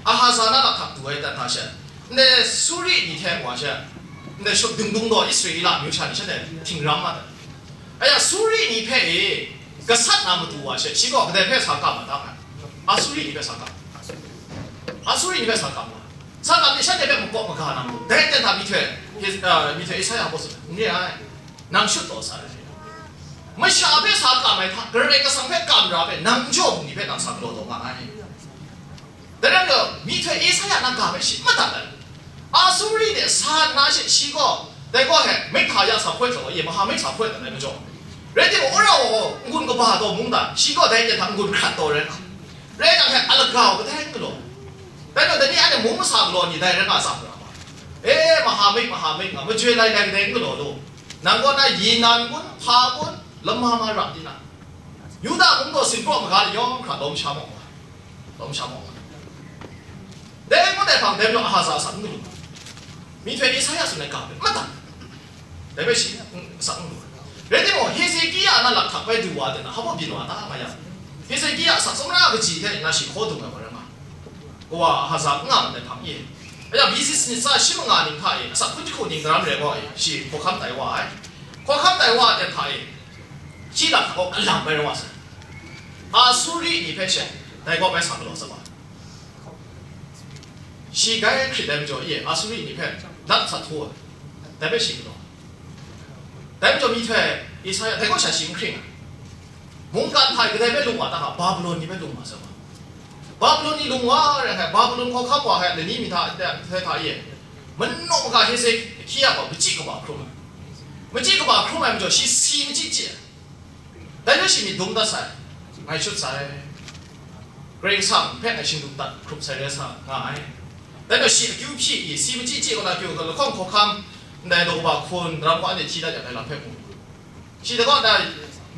Ahaza na lakhtak du ai dan hta she, ndai Suri ni hte wa she, ndai shut dung dung daw Israela amyu sha ni shanhte htingram ma dat. Aya Suri ni hpe e, gasat na matu wa she, shi gaw kadai hpe sa kam ma ta nga? Asuri ni hpe sa kam. Asuri ni hpe sa kam ma. Sa kam ni shanhte hpe makawp maga na matu. Dai ten hta myihtoi, ah, myihtoi Isaya gaw tsun, n re ai. Nang shut taw sa ai. Masha hpe sa kam ai hta, Karai Kasang hpe kam ra hpe, nang n jaw bung ni hpe nang sa galaw taw nga ai. Dai rai yang, myihtoi Isaya na ga hpe shi madat ai. Asuri de sa nna she shi gaw, dai gaw he, Meghtaya sa hpoi hta gaw, ye, Mahamik sa hpoi hta ai majaw. Rai timung, wora wa gaw, n-gun kaba taw mungdan, shi gaw dai ten hta n-gun hkrat taw rai nga. Rai yang he, a lagau kadai n galaw. Dai gaw, dai ni anhte mung masa galaw ni dai rai nga tsam ra ma. E, Mahamik, Mahamik nga, majoi lai lai kadai n galaw lu. Nang kaw na yi nan kun, hpa kun, lama ma ra di na. Yuda mung gaw sinpraw maga ni yawng hkra lawm sha maw? Lawm sha maw? Dai ngut ai hpang dai majaw Ahaza a asak n lu. Myihtoi Isaya tsun ai ga hpe madat. Dai bai shi, mm, asak n lu. Rai timung, Hezekia na lakhtak bai du wa de na, hpa byin wa ta nga yang, Hezekia a asak tsawmra kaji hte nna shi hkaw dung ai wa rai nga. Kawa Ahaza n nga mat ai hpang e. Aya B C sanit tsa shi manga ning hta e, asak hkun jahku ning daram rai gaw e, shi hkawhkam tai wa ai. Hkawhkam tai wa ai hta e, shi lakhtak gaw alam bai rai wa sai. Asuri ni hpe she, dai gaw bai sa galaw sa wa. Shi grai hkrit ai majaw e, Asuri ni hpe lat sat hku ai. Dai hpe shi galaw. Dai majaw myihtoi Isaya, dai gaw sha shi n hkring ai. Mungkan hta e kadai hpe lung wa ta nga, Babilon ni hpe lung wa sai wa. Babilon ni lung wa rai hkai, Babilon hkawhkam wa hkai, lani mi hta, ndai myihtoi hta e, manu maka Hezekia gaw machyi kaba hkrum ai. Machyi kaba hkrum ai majaw shi si machyi chye ai. Dai hpe shi myit dum dat sai, ngai shut sai. Karai Kasang hpe ngai shingdum dat hkrup sai rai sa nga ai. Dai gaw shi akyu hpyi i, si machyi chye kaw na kyu gaw lahkawng hkawhkam, ndai daw kaba hkun, daram kaw anhte hti dat yang ai lam hpe mu. Shi dai gaw na,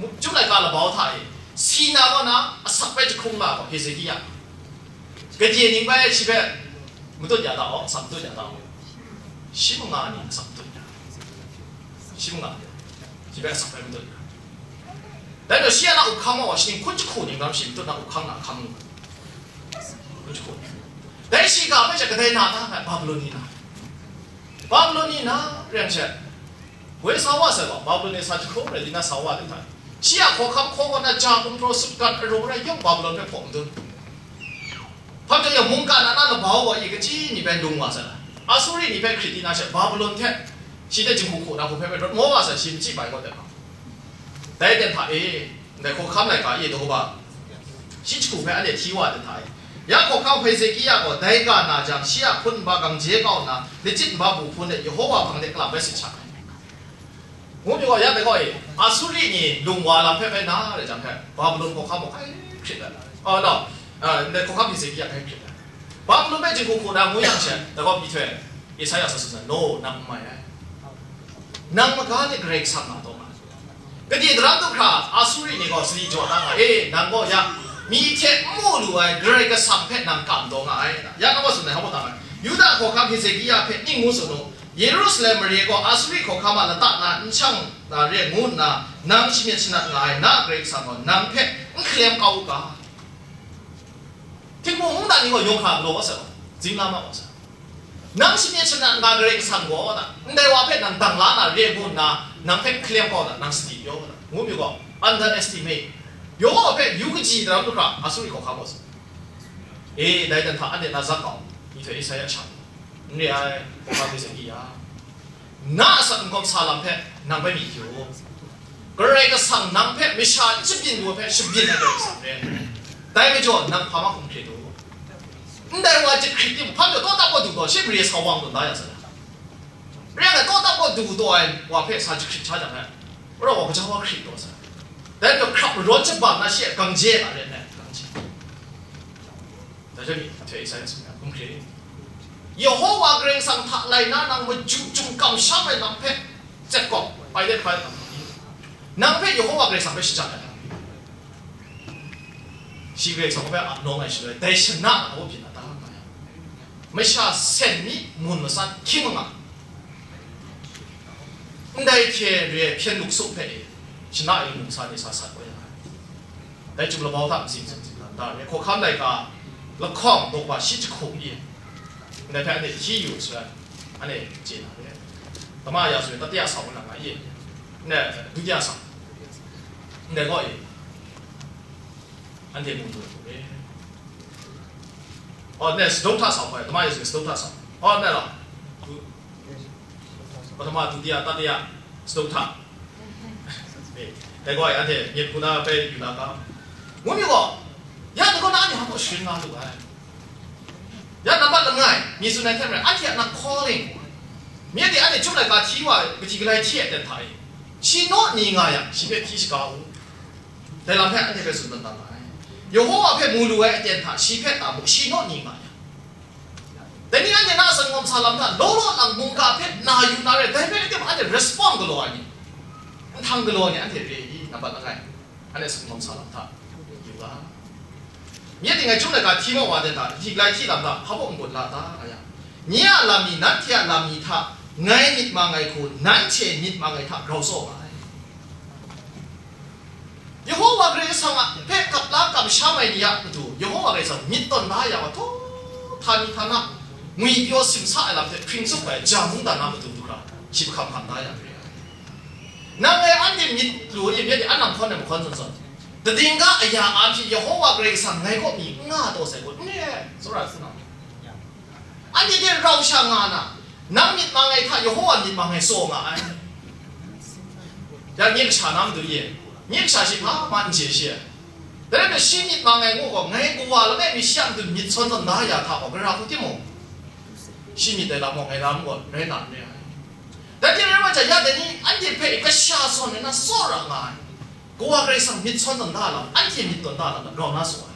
mu-, Chyum laika labau hta e, si na kaw na, asak bai jahkrung na gaw Hezekia. Gade ning bai shi hpe matut ya ta aw, asak matut ya ta aw. Shi manga ni asak matut ya. Shi manga ni. Shi hpe asak bai matut ya. Dai gaw shi a na up hkang wa, shi ning hkun jahku ning ram shi matut na up hkang na hkang lu. Hkun jahku. Dai shi ga hpe she kadai na ta nga, Babilon ni na. Babilon ni na, ren she. Woi sa wa sai gaw, Babilon ni sa jahkrum rai di na sa wa ai hta, shi a hkawhkam hkaw kaw na ja gumhpraw sutgan arawng rai yawng Babilon hpe hpaw madun. Hpa majaw ya mungkan a na labau gaw i kachyi ni bai lung wa sai ai. Asuri ni hpe hkrit di na she Babilon hte shi hte jinghku hku na hku hpe rawt maw wa sai, shi machyi bai gaw dai hpa. Dai ten hta e, ndai hkawhkam laika e daw ba, shi jahku hpe anhte hti wa ai hta e, ya hkawhkam Hezekia gaw dai ga na jang, shi a hpun nba gang je kau nna, lachyit nba bu hpun de Yehova hpang de kalap bai sit sha ai. Ngu pyi gaw, ya dai gaw e, Asuri ni lung wa lam hpe bai na re jang hpe, Babilon hkawhkam gaw hkai hkrit ai. Oh, no. Ah, ndai hkawhkam Hezekia hkai hkrit ai. Babilon hpe jinghku hku na ngu yang she, dai gaw myihtoi Isaya sa tsun ai, no, nang n mai ai. Nang maga ni Karai Kasang na taw nga ai. Kade daram du hkra, Asuri ni gaw sadi jaw da nga, e, nang gaw ya, mi hte n mu lu ai Karai Kasang hpe nang kam taw nga ai. Ya nang gaw tsun ai, hpa maw ta nga ai. Yuda hkawhkam Hezekia hpe ning ngu tsun u, Yerusalem mare gaw Asuri hkawhkam a lata na n shang na re ngu nna, nang shamyet shanat nga ai na Karai Kasang gaw nang hpe n hkalem kau u ga? Htingnu mungdan ni gaw yawng hkra galaw wa sai gaw, zingla ma wa sai. Nang shamyet shanat nga Karai Kasang gaw na, ndai wa hpe nang dang la na re ngu nna, nang hpe n hkalem kau na, nang sadi pyaw na, ngu pyi gaw, Underestimate. Yawng hpe yu kaji daram lu hkra, a suri hkawhkam gaw sa. E, dai dan hta anhte na zak kau, myihtoi Esaia sha. N re ai, hkawhkam de sa i ya. Na a asak n-gawm sa lam hpe nang bai myit yu. Karai Kasang nang hpe masha n shabyin lu ai hpe shabyin ai Karai Kasang re. Dai majaw nang hpa mahkrum hkrit u. Ndai wa jahkrit tim hpa majaw tawtap wa du gaw, shi mare sa wang tawn da ya sa. Rai ngai, tawtap wa du taw ai wa hpe sa jahkrit sha jang ai, rau wa gaja wa hkrit taw sa. Dai majaw hkrap marawn shaban na shi a gangje a rai nna, gangje. Dai hte myi, htoi Esaia tsun ai hkum hkrit. Yehowa Karai Kasang hta lai na nang maju chyum kamsham ai lam hpe, tsep kawp, pai de hpai lam hpe, nang hpe Yehowa Karai Kasang hpe shajang ai lam hpe, shi Karai Kasang hpe a nawng ai shaloi, dai shana a hpaw byin na ta nga yang, masha sen mi mun masan hkying manga, ndai hte re ai hpyen luk sup hpe e, shana e mungsa ni sa sat kau ya ai. Dai Chyum Labau hta matsing tsun tsun dan da re, Hkawhkam laika lahkawng daw wa shi jahku i, ndai hpe anhte hti yu shaloi, anhte chye na re. Tama ya shaloi, tatiya sau nga nga i, ndai dutiya sau, ndai gaw i, anhte mu lu ai hku re. Aw, ndai sadung hta sau hkoi, tama ya shaloi sadung hta sau. Aw, ndai law. Patama, dutiya, tatiya, sadung hta. Dai gaw anhte myit hku na bai yu na ga? Ngu mi gaw, ya ni gaw na ni hpa sharin nga lu ai. Ya nambat langai, mi tsun ai hte maren, anhte a na calling. Mi de anhte chyum laika hti wa, kaji galai hti ai aten hta e, shi naw ni nga yang, shi hpe hti shaga u. Dai lam hpe anhte hpe tsun dan dan ai. Yehowa hpe mu lu ai aten hta, shi hpe ta mu, shi naw ni nga yang. Dai ni anhte na a asak n-gawm sa lam hta, law law lang mungga hpe na yu na re, dai hpe tim anhte respond galaw ai ni, nhtang galaw ai ni anhte re i, nambat langai, anhte asak n-gawm sa lam hta yu ga. Nye ting ai chyum laika hti maw wa de hta, hti galai hti lam hta, hpa baw n-gun la ta, nga yang, nye a lam ni, nanhte a lam ni hta, ngai myit mang ai hku, nanhte myit mang ai hta grau tsaw ai. Yehowa Karai Kasang a hpe kap la kamsham ai ni a matu, Yehowa Karai Kasang myit tawn la ya wa, htaw, htani htana, ngwipyaw simsa ai lam hte hpring tsup ai ja mungdan a matu du hkra, shi hkam hkam da ya re ai. Nang e anhte myit lu ai myit anang hkawn ai mahkawn zawn zawn, tading ga aya a hpyi Yehowa Karai Kasang ngai kaw mi n nga taw sai gaw, n re ai, tsawra ai hpunau. Anhte hte rau sha nga na, nang myit mang ai hta Yehowa myit mang ai tsaw nga ai. Ya, nye kasha na matu ye, nye kasha shi hpa ma n chye shi ai. Dai rai hpe shi myit mang ai ngu gaw, ngai kawa langai mi shi a matu myit sawn tawn da ya hta gaw, gara hku timung, shi myit ai lam gaw, ngai lam gaw rai na n re ai. Dai hte rai wa jang, ya dai ni anhte hpe kasha sawn ai na tsawra nga ai. Kawa Karai Kasang myit sawn tawn da lam, anhte myit tawn da lam, grau na tsaw ai.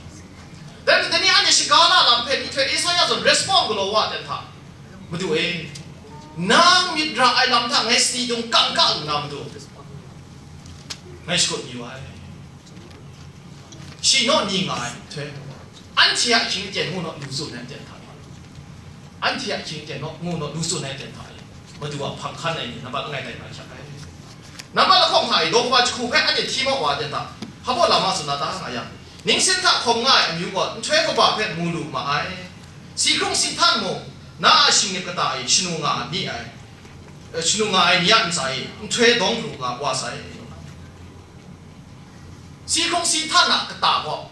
Dai majaw, dai ni anhte shaga la lam hpe, myihtoi Esaia zawn respond galaw wa ai hta, Madu e, nang myit ra ai lam hta ngai sadi dung kangka lu na matu, ngai shakut yu ai. Shi naw ni nga ai nhtoi, anhte a ahkying aten ngu naw lu tsun ai aten hta e, anhte a ahkying aten naw ngu naw lu tsun ai aten hta e, Madu a hpang hkan ai ni nambat langai tai na hkyak ai. Nambat lahkawng hta e, daw wa jahku hpe anhte hti maw wa ai aten hta, hpa baw lam a tsun na ta nga yang, ningsin hta hkawm nga ai amyu gaw nhtoi kaba hpe mu lu ma ai. Si hkrung si htan mung, na a shingnip kata e shanu nga ai ni ai, eh, shanu nga ai ni a ntsa e nhtoi dawng pru nga wa sai. Si hkrung si htan a kata gaw,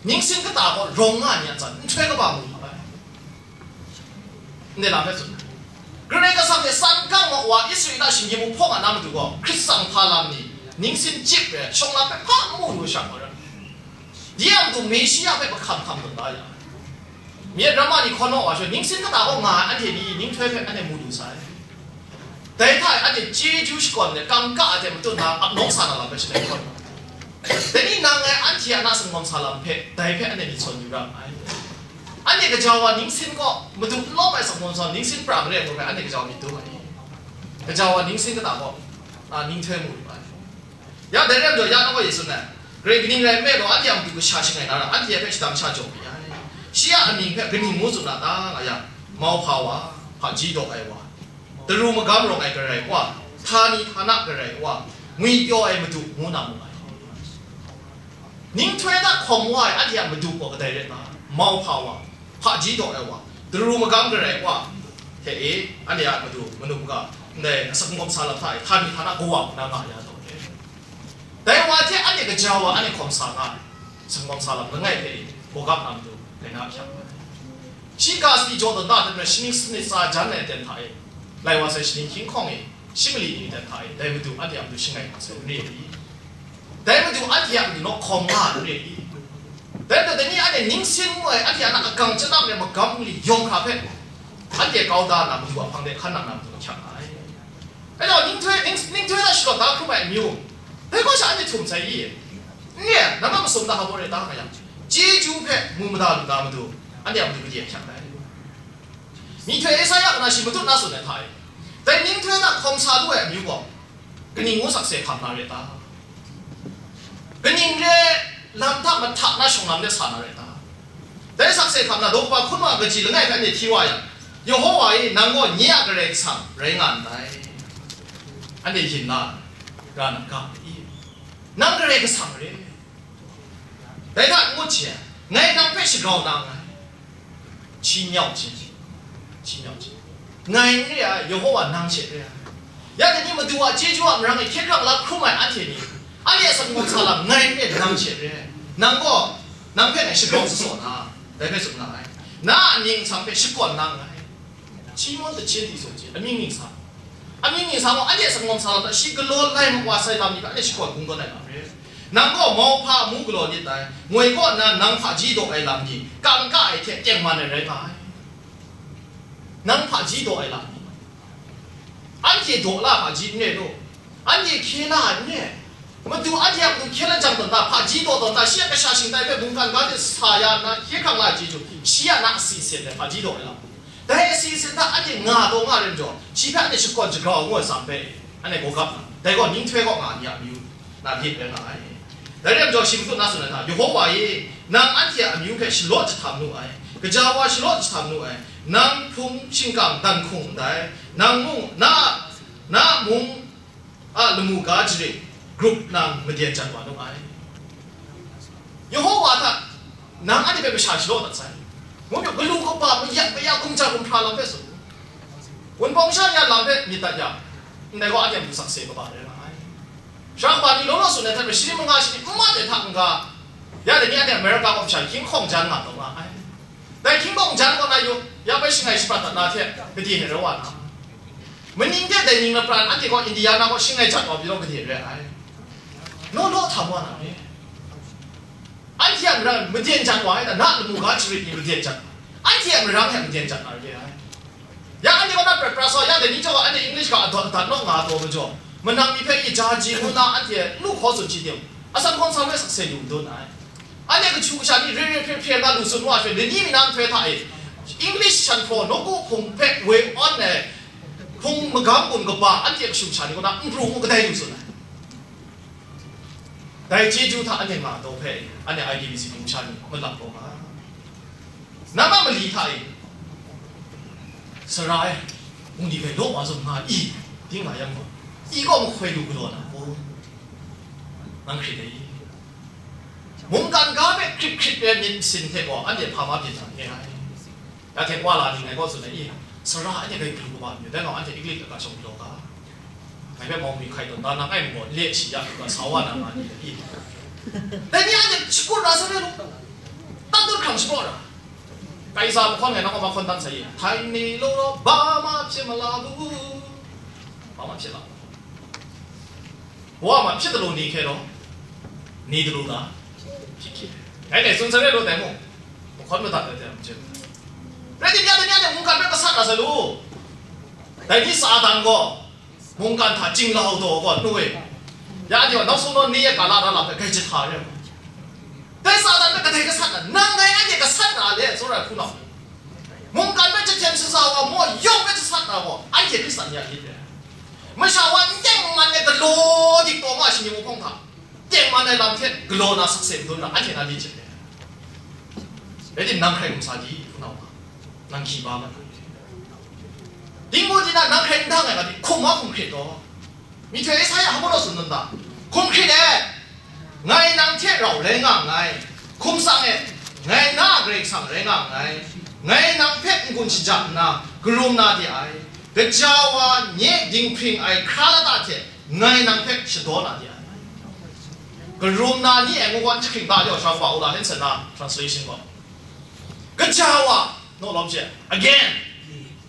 ningsin kata gaw rawng nga ai ni a ntsa nhtoi kaba mu lu ai. Ndai lam hpe tsun ai. Karai Kasang hte san kang wa wa Israela shinggyim hpawng a na matu gaw, Hkrit tsang hpa lam ni, ningsin chyip re, shawng lam hpe hpa n mu lu ai sha gaw rai. Dai a matu Meshia hpe mahkam hkam tawn da ya ai. Myit ramma ni hkawn naw wa hte ningsin kata kaw nga ai anhte ni ninghtoi hpe anhte mu lu sai. Dai hta e anhte chyeju shakawn ai kangka ai hte matut na ap nawng sa na lam hpe shaloi hkawn. Dai ni nang ngai anhte a na singwang sa lam hpe, dai hpe anhte myit sawn yu ra ai. Anhte gaja wa ningsin kaw, madu n lawm ai singwang sa ningsin pra mare ai hpe anhte gaja wa myit dum ai. Gaja wa ningsin kata kaw, a, ninghtoi mu lu ai. Ya, dai rai majaw, ya nang gaw Yesu ngai, Karai kaning rai nme law, anhte a matu kasha shangai na ra, anhte hpe shadang sha jaw mi ai. Shi a amying hpe kaning ngu tsun na ta nga yang, mauhpa wa, hpaji daw ai wa, taru magam rawng ai Karai Wa, htani htana Karai Wa, ngwipyaw ai Madu ngu na mu ai. Ninghtoi hta hkawm wa ai anhte a Madu gaw kadai rai ta? Mauhpa wa, hpaji daw ai wa, taru magam Karai Wa, hte e, anhte a Madu, manu maga, ndai asak n-gawm sa lam hta e, htani htana Kawa ngu na nga ya taw e. Dai wa hte anhte gaja wa anhte hkawm sa nga ai, sanggawm sa lam langai hpe e, gawgap na matu, dai na hkyang nga ai. Shi ga sadi jaw tawn da hte maren, shi ning sanit tsa jan ai aten hta e, lai wa sai shi ning hkying hkawng e, shi mali ni aten hta e, dai Madu anhte a matu shangai nga sai n re ai i? Dai Madu anhte a matu naw hkawm nga n re ai i? Dai majaw, dai ni anhte ning sin ngu ai, anhte a na agang chyat lam ai magam mali yawng hkra hpe, anhte kau da na Madu a hpang de hkan nang na matu hkyang nga ai. Dai gaw, ninghtoi, ning, ninghtoi hta shalawt da hkrum ai amyu, dai gaw sha anhte htum sai i? N re ai, nang a masum da hpa baw re ta nga yang, chyeju hpe mu mada lu na matu, anhte a matu gade hkyang ai. Myihtoi Esaia gaw na shi matut na tsun ai hta e, dai ninghtoi hta hkawm sa lu ai amyu gaw, kaning ngu sakse hkam na re ta? Kaning re lam hta mahta na shawng lam de sa na re ta? Dai sakse hkam na daw kaba hkun wa kaji langai hpe anhte hti wa yang, Yehova e, nang gaw nye a Karai Kasang rai nga ndai. Anhte yin la ra na ga ai i? Nang Karai Kasang re. Dai hta n ngut hte, ngai nang hpe shagrau na nngai. Shi myau hte, shi myau hte, ngai n re ai, Yehova nang she re ai. Ya dai ni Madu a chyeju a marang e hkyen rang la hkrum ai anhte ni, anhte a sanggawm sa lam ngai n re, nang she re ai. Nang gaw, nang hpe ngai shagrau tsawt na, dai hpe tsun nga ai. Na a mying nsang hpe shakawn na nngai. Shi mung tachin di tsun hte, amying ningsang, amying ningsang gaw anhte a sanggawm sa lam hta shi galaw lai makwa sai lam ni hpe anhte shakawn kungdawn ai lam re. Nang gaw mauhpa amu galaw nit dai, ngoi kaw nna nang hpaji daw ai lam ni, kangka ai hte tengman ai rai nga ai. Nang hpaji daw ai lam ni, anhte daw la hpaji n re law, anhte hkye la ai n re. Madu anhte a matu hkye la jang tawn ta, hpaji daw tawn ta, shi a kasha shingtai hpe mungkan ga hte sa ya nna, hkye hkrang la ai chyeju, shi a na asi sen ai hpaji daw ai lam. Dai asi sen hta anhte nga taw nga ai rai majaw, shi hpe anhte shakawn shagrau ngu ai atsam hpe, anhte gawgap na, dai gaw ninghtoi kaw nga ai ni a amyu na lit rai nga ai. Dai rai majaw, shi matut na tsun ai hta, Yehova e, nang anhte a amyu hpe shalaw jahtam nu ai, gaja wa shalaw jahtam nu ai, nang hpung shingkang dan hkung ndai, nang mung na, na mung a lamu ga jarit grup nang maden jat wa nu ai. Yehova hta nang anhte hpe masha shalaw dat sai. Ngu myit, galu kaba, mayat maya, gumja gumhpra lam hpe tsun, wunpawng sha ni a lam hpe myit dat yang, ndai gaw anhte a matu sakse kaba rai nga ai. Sara kaba ni law law tsun ai hte maren, shani manga shani n mat ai hta n-ga, ya dai ni anhte America kaw masha hkying hkawng jan nga taw nga ai. Dai hkying hkawng jan kaw na yu, ya bai shangai shaprat dat na hte, gade hte rau wa na, maning hte dai ning lapran anhte gaw Indiana gaw shangai jat wa pyi law gade re ai. Law law htam wa na re. Anhte a marang maden jat wa ai ta, na lamu ga jarit ni maden jat, anhte a marang hte maden jat na re ai. Ya anhte gaw na prat pra sa, ya dai ni chyawm gaw anhte English ga adawt adat naw nga taw majaw, manang mi hpe i ja ji ngu nna anhte lu hkaw tsun hti tim, asan hkawm sa hpe sakse lu madun ai. Anhte kashu kasha ni re re hpre hpre nga lu tsun wa hte, lani mi na nhtoi hta e, English shan hpraw nawku hpung hpe woi awn ai hpung magam gun kaba anhte kashu kasha ni kaw na n pru ngu kadai lu tsun ai. Dai chyeju hta anhte nga taw hpe, anhte I T B C hpung sha ni malap kau nga. Nang a mali hta e, Sara e, wunli hpe law wa zawn nga i, ting nga yang gaw, i kaw mahkoi lu galaw na gaw, nang hkrit ai i? Mungkan ga hpe hkrit hkrit ai myit masin hte gaw, anhte hpa ma byin na n re ai. Ya hte wa la ni ngai kaw tsun ai i? Sara anhte hpe galu kaba n yu, dai gaw anhte English ga shawng galaw ga. Ngai hpe mau mi hkai tawn da na ai majaw, le shi ya hkrup ai sa wa na nga ni i? Dai ni anhte shakut ra sai re law, tan dut hkrang shapraw ra. Kaisa mahkawn ngai nang kaw mahkawn dan sai i? Htai ni law law, ba ma hpyi ma la bu, ba ma hpyi la. Wa ma hpyi dalu ni hkye law, ni dalu ta? Hpyi hkye. Ngai dai tsun sai re law dai mung, mahkawn madat ai hte a machyen. Rai tim ya, dai ni anhte mungkan hpe gasat na sai lu. Dai ni Satan gaw, mungkan hta chinglau daw gaw nu e. Ya ni gaw, nau sung naw ni e ga la da lam hpe grai jahta re ai. Dai Satan hpe kadai gasat na, nang ngai anhte gasat na le, tsawra ai hpunau. Mungkan hpe jahten shaza wa, maw yawng hpe jasat na gaw, anhte Hkristan ni a lit re ai. Masha wa n tengman ai galaw dik taw nga ai shani wuhpawng hta, tengman ai lam hte galaw na sakse madun na, anhte na lit re ai. Rai tim, nang hkrai hkum sa di, hpunau hpa, nang hkyi ba ma na. Dingbu di na, nang hkrai n dang ai ga di, hkum a hkum hkrit taw. Myihtoi Esaia hpa maw law tsun dan ta? Hkum hkrit e, ngai nang hte rau rai nga nngai. Hkum tsang e, ngai na a Karai Kasang rai nga nngai. Ngai nang hpe n-gun shaja nna, karum na de ai. Gaja wa nye dinghpring ai hkra lata hte ngai nang hpe shadaw na de ai. Karum na ni e ngu gaw n jahkring ta jaw, sha kaba Uda Hanson na translation gaw. Kaja wa, naw lawm she, again,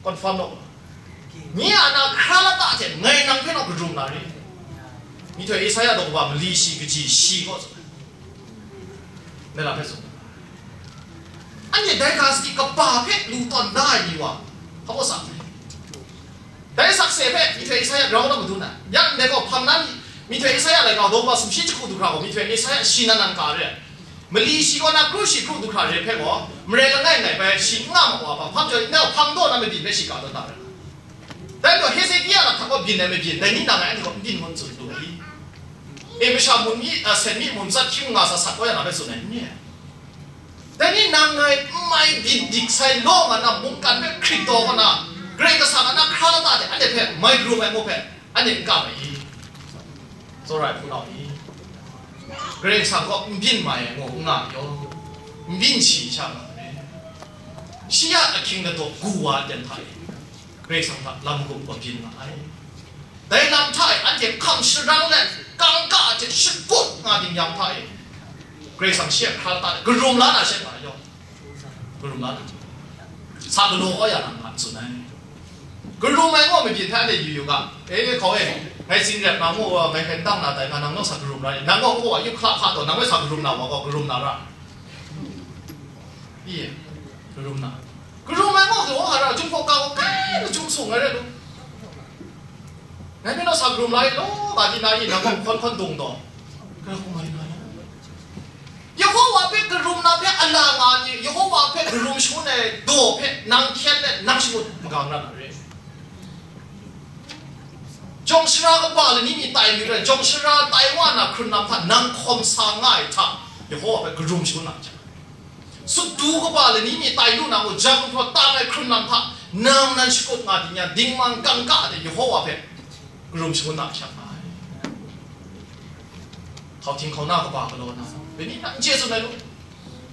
confirm naw. Ni a na hkra lata hte ngai nang hpe naw karum na re. Myihtoi Esaia daw kaba mali shi kaji shi gaw tsun ai. Ngai la hpe tsun. Anhte dai ga sadi kaba hpe lu tawn da ai ni wa, hpa baw sa. Dai sakse hpe myihtoi Esaia grau na madun ai. Ya ndai gaw, hpang na myihtoi Esaia laika daw kaba sumshi jahku du hkra gaw, myihtoi Esaia shi nan nan ka re ai. Mali shi kaw na kru shi kru du hkra re hpe gaw, marai langai ngai bai shi n nga ma wa hpa, hpang jaw, nau hpang daw na mabyin hpe shi ka tawn da re. Dai gaw, Hezekia lakhta gaw byin ai mabyin, dai ni nang ngai anhte gaw n byin ngun tsun lu ai. E, masha mun mi, a, sen mi mun tsat hkying nga sa sat kau ya na hpe tsun ai n ni? Dai ni nang ngai n mai byin dik sai law nga na mungkan hpe hkrit taw nga na, Karai Kasang a na hkra lata de anhte hpe mai karum ai ngu hpe anhte n kam ai i? Tsawra ai hpunau i? Karai Kasang kaw n byin mai ai ngu n nga yaw, n byin shi sha nga ai. Shi a ahkying ladaw gu wa ai ten hta e, Karai Kasang hta lam gup wa byin nga ai. Dai lam hta e anhte hkam sharang let, kangka hte shakut nga ding yang hta e, Karai Kasang shi a hkra lata de karum la na she nga yaw, karum la na. Sa galaw kau ya na nga tsun ai. Karum ai ngaw mabyin hta de yu yu ga, e, hkau e, ngai tsin rep na ngu wa, ngai hkyen dang na tai nga, nang naw sa karum la e, nang gaw kawa yu hka hka taw, nang bai sa karum na wa gaw, karum na ra. Iya, karum na. Karum ai ngaw gaw, hara, jung hpaw ka gaw, kai na jung sung ai rai lu. Ngai mi naw sa karum la i law, ga di na i, nang gaw hkawn hkawn dung taw. Karum ai na. Yehowa hpe karum na hpe a la nga ni, Yehowa hpe karum shangun ai daw hpe nang hkyen let nang shangut magang rat na re. Jawng sara kaba lani mi tai mi rai, jawng sara tai wa na hkrun lam hta nang hkawm sa nga ai hta, Yehowa hpe karum shangun na jang, sut du kaba lani mi tai lu na mung, jang hpraw tang ai hkrun lam hta nang nan shakut nga ding yan, dingman kangka de Yehowa hpe karum shangun na hkyang nga ai. Hkau hting hkau na kaba galaw na, dai ni na n chye tsun ai lu.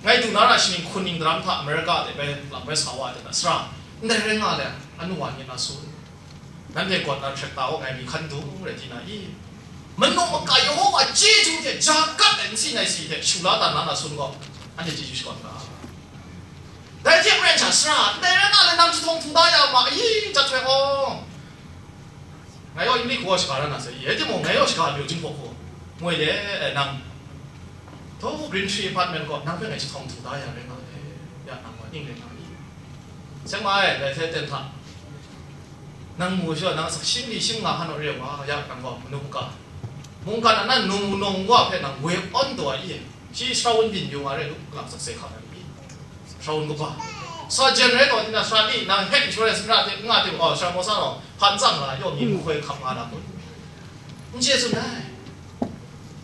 Ngai du na ra, shaning hkun ning daram hta America de bai lang bai sa wa ai de na, sara, ndai rai nga le, anu wa ni na su. Nanhte gawt na hkret ta u, ngai myi hkan dung rai di na i? Manu maka Yehowa chyeju hte ja gat ai nsi nai si hte shu la dan na na sun gaw, anhte chyeju shakawn ga. Dai hte maren sha sara, ndai rai nga le, nang jahtawng htum da ya ma, i, jat hpe awng. Ngai gaw English kaw shaga ra na sai, i, rai timung, ngai gaw shaga lu jing hpaw hku, moi le, eh, nang, Thaw Green Tree Apartment gaw nang hpe ngai jahtawng htum da ya rai nga ai, ya nang gaw ning rai nga ai. Seng mai, dai hte ten hta, nang mu sha, nang asak shim li shim nga hkan naw re wa, ya nang gaw manu maka, mungkan a nan nung nawng wa hpe nang woi awn taw ai i? Shi sara wun byin yu nga re lu, kalang sakse hkam ai i? Sara wun kaba, sa jen rai taw, tina sara ni nang health insurance n ra hte, n nga hte, aw, sara maw sa rau hpan tsang la, yaw mi nhkoi hkap nga na kun? N chye tsun ai.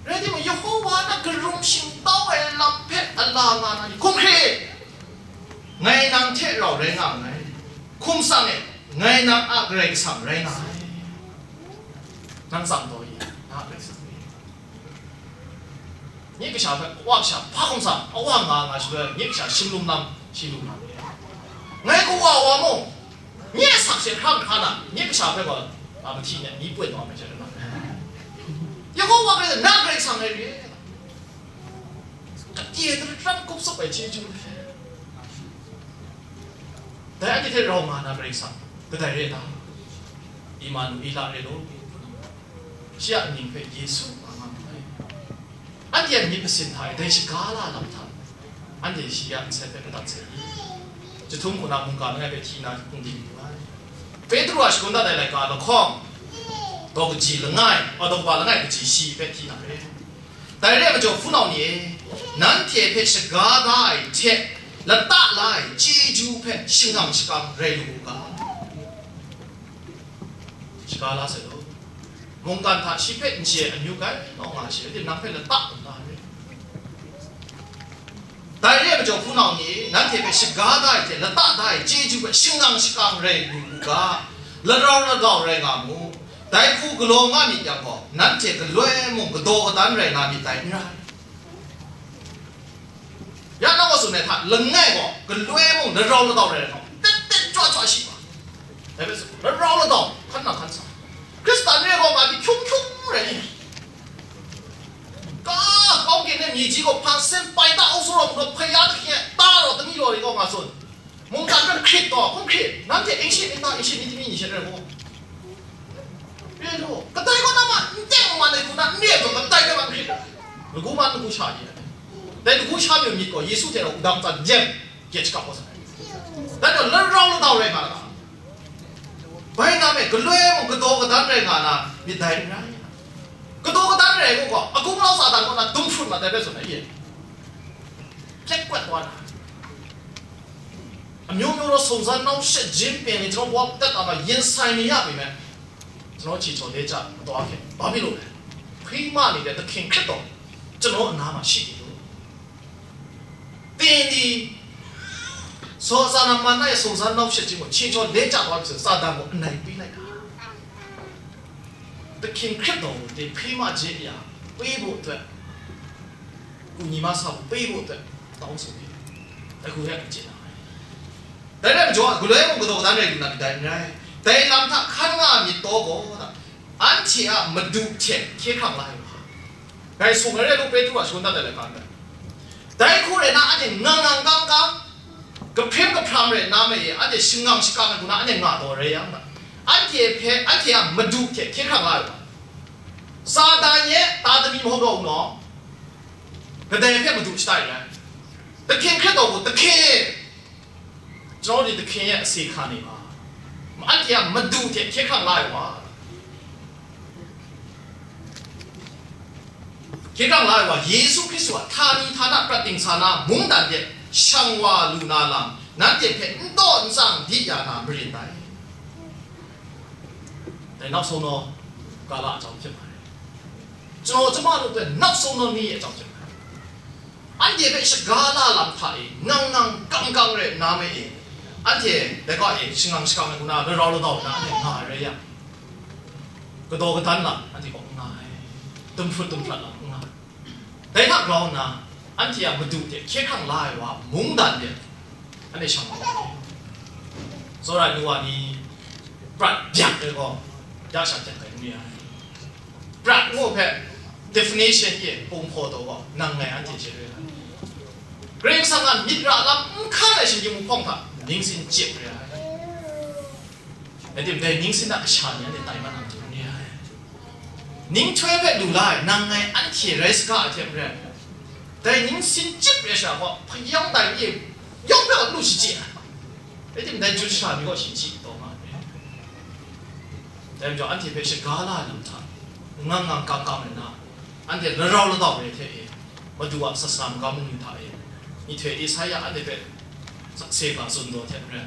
Rai timung, Yehowa na karum shingtau ai lam hpe a la nga na ni hkum hkrit. Ngai nang hte rau rai nga nngai. Hkum tsang e, ngai nang a Karai Kasang rai nga ai. Nang tsang taw i, na a Karai Kasang rai. Nye kasha hpe, wa kasha hpa hkum tsang, a wa nga nga shaloi, nye kasha shim lum lam, shi lum lam. Ngai kawa wa mung, nye asak hte hkra hkra na, nye kasha hpe gaw, a, mahti ni, ni poi taw ai hpe, Yehowa Karai, na Karai Kasang rai re. Kade daram kup tsup ai chyeju. Dai anhte hte rau nga na Karai Kasang, kadai re ta? Imanuela re law. Shi a mying hpe Yesu nga nga ai. Anhte a myit masin hta e dai shaga la lam hta, anhte shi a nsai hpe madat sai i? Jahtum hku na mungga langai hpe hti na hpung di lu ai. Petru a shangun dat ai laika lahkawng, daw kaji langai, a, daw kaba langai kaji shi hpe hti na re. Dai re ai majaw, hpunau ni e, nanhte hpe shaga da ai hte lata la ai chyeju hpe shangang shakang rai lu u ga. Shaga la sai law. Mungkan hta shi hpe n chye ai amyu kai naw nga shi, rai timung, nang hpe lata n da ai. Dai re ai majaw, hpunau ni, nanhte hpe shaga da ai hte lata da ai chyeju hpe shangang shakang rai lu u ga, larau lagau rai nga mu. Dai hku galaw nga myit yang gaw, nanhte galoi mung kadaw kadan rai nga myit dai n rai. Ya nang gaw tsun ai hta, langai gaw galoi mung larau ladau rai ai hkau, tet tet chwa chwa shi ma. Dai hpe tsun, larau ladau, hkan nang hkan sa. Hkristan re gaw, nga di hkyung hkyung rai ni, ga Ene myi ji gaw hpang sen pai ta, aung sung rawng gaw hpaya kahkye ta raw, tami raw ri gaw nga tsun. Mungkan hpe hkrit taw, hkum hkrit, nanhte ancient nta, ancient ni timi ni shet rai gaw. Rai gaw, kadai gaw na ma, n teng ma le hku na, n re gaw, kadai gaw ma n hkrit. Lagu man lagu sha ni ai. Dai lagu sha mi myit gaw, Yesu hte rau wudang tsan jem, gyet shakap gaw sa ai. Dai gaw, larau ladau rai nga ai. Bai na me, galoi mung kadaw kadan rai nga na, myit dai n rai. Kadaw kadan rai gaw gaw, agung lau Satan kaw na dung hpun mat ai bai zawn ai ye. Kyet kwat wa na. Amyu myu rau sungzan nau shet jin peng ni, ကျွန်တော် ဘဝ တက်တာမှာ ရင်ဆိုင်နေရပေမဲ့ ကျွန်တော် ခြေချော်လဲကျမသွားခင် ဘာဖြစ်လို့လဲ။ ဖိမနေတဲ့ သခင်ခရစ်တော် ကျွန်တော်အနားမှာရှိနေလို့။ သင်သည် စော်ကားမဏ္ဍိုင်ရဲ့ စုံစမ်းနှောင့်ယှက်ခြင်းကို ခြေချော်လဲကျသွားပြီဆိုရင် စာတန်ကို အနိုင်ပေးလိုက်တာ။ သခင်ခရစ်တော်ကို သင်ဖိမခြင်းအရာ ပေးဖို့အတွက် ကူညီမဆဖို့ ပေးဖို့အတွက် တောင်းဆိုနေတယ်။ အခုလည်း မကျေနပ်ပါဘူး။ ဒါနဲ့မကျော် ကလွဲပုံကတော်ကသားနဲ့လူနာတတိုင်းရိုင်း ဒိုင်လမ်ထခန်းငါမြစ်တော်ကို အန်တီအမဒုချက် ခေခန့်လိုက်ပါ။ ဒါဆိုငရဲလို့ပဲသူက ရှုံးတတ်တယ်လေ ပန်းတယ်။ ဒိုင်ခုရဲနာ အန်တီငါငါကောင်းကောင်း ကဖရင်းကဖရမ်ရဲနာမည် အန်တီရှင်ငါရှင်ကောင်းကနာ အန်တီငါတော်ရဲရမ်းတာ။ အန်တီဖဲ အန်တီအမဒုချက် ခေခန့်လိုက်ပါ။ စာတန်ရဲ့သားသမီးမဟုတ်တော့ဘူးနော်။ ကဒဲဖဲမဒုချတိုက်လဲ။ သခင်ခရစ်တော်ကို သခင် ကျွန်တော်တို့ သခင်ရဲ့ အစေခံနေပါ။ အန်တီက မဒုချက် ခေခန့်လိုက်ပါ။ ခေခန့်လိုက်ပါ။ ယေရှုခရစ်တော်က ဌာနဌာန ပြတ်တင်ဆာနာ မုန်းတန်တဲ့ ရှံဝါလူနာလမ် နန်းတဲ့ဖက် တော့စံဒီယာနာ မရင်တိုင်း ဒါနောက်ဆုံးသော ကာလအကြောင်းဖြစ်ပါတယ်။ ကျွန်တော်ကျမတို့အတွက် နောက်ဆုံးသောနေ့ရဲ့အကြောင်းဖြစ်ပါတယ်။ အန်တီပဲရှဂါလာလမ်ဖာအင်း နန်းနန်းကောင်းကောင်းရဲနာမည်အင်း အန်တီပဲကအဲရှင်ငါရှင်ကောင်းကနာ ရရောလတော့နာမည်ငါရဲရ ကတော်ကတန်းလာ အန်တီကငါတုံဖုတုံဖလတ်လာငါ ဒိုင်ထက်ကောင်းနာ အန်တီကမဒုတဲ့ ခေခန့်လိုက်ပါ မုန်းတန်တဲ့ အန်တီရှောင်ပါစောရနူဝါနီ ပြတ်ပြတ်တယ်ကော ရရှာချက်တယ်နေရတယ်။ ပြတ်မှုဖက် definition ရဲ့ ပုံဖော်တော့ကော နံငယ်အန်တီချေရဲ။ ဂရိဆန်က မြစ်ရလမ်းခါလည်း ရှင်ကြီးမူဖုံးဖက် နင်းစင်ချစ်ရဲ။ အဲ့ဒီ ဒိုင်နင်းစင်ကအရှာနေတယ် တိုင်မနာတူနေရတယ်။ နင်းထွဲဖက်လူလိုက် နံငယ်အန်တီရဲစကအထက်ရဲ။ ဒိုင်နင်းစင်ချစ်ရဲရှာကော ဖျောင်းတိုင်ကြီး ရုပ်တော့လူရှိချစ်။ အဲ့ဒီ ဒိုင်ကျူရှာမျိုးရှိချစ်တော့မှာ။ ဒါကြောင့် အန်တီပဲရှဂါလာလူထား ငါငါကောင်းကောင်းနဲ့နာ အန်တီရရောလတော့ရဲထဲ့ မတူဝါဆဆမ်ကမုန်ထား အင်း ဒီထွေအီဆာယ အန်တီပဲ စေပါစွန်တော်ထဲ့ရဲ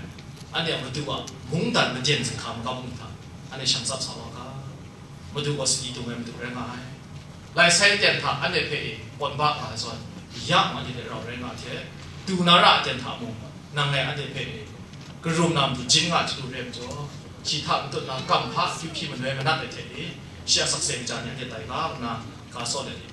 အန်တီမတူဝါ မုန်းတန်မကျင်စင်ခါမကမုန်ထား အန်တီရှံသပ်ဆောင်ပါက မတူဝါစတီတုံးဝဲမတူရဲငါ လိုက်ဆိုင်တဲ့ထ အန်တီပဲ ပွန်ပါပါဆို ရမှဒီတဲ့ ရရောရဲငါထဲ့ တူနာရအတဲ့ထမုံ နံငယ်အန်တီပဲ ကရုံနာမတူချင်းငါချူရဲမကျော် ချီထမတူနာကမ်ဖာ ဖြူဖြူမနွဲမနတ်တဲ့ထဲ့ ရှက်ဆက်စဲကြတဲ့တိုင်ကနာ ကားစော်တဲ့ ဒီ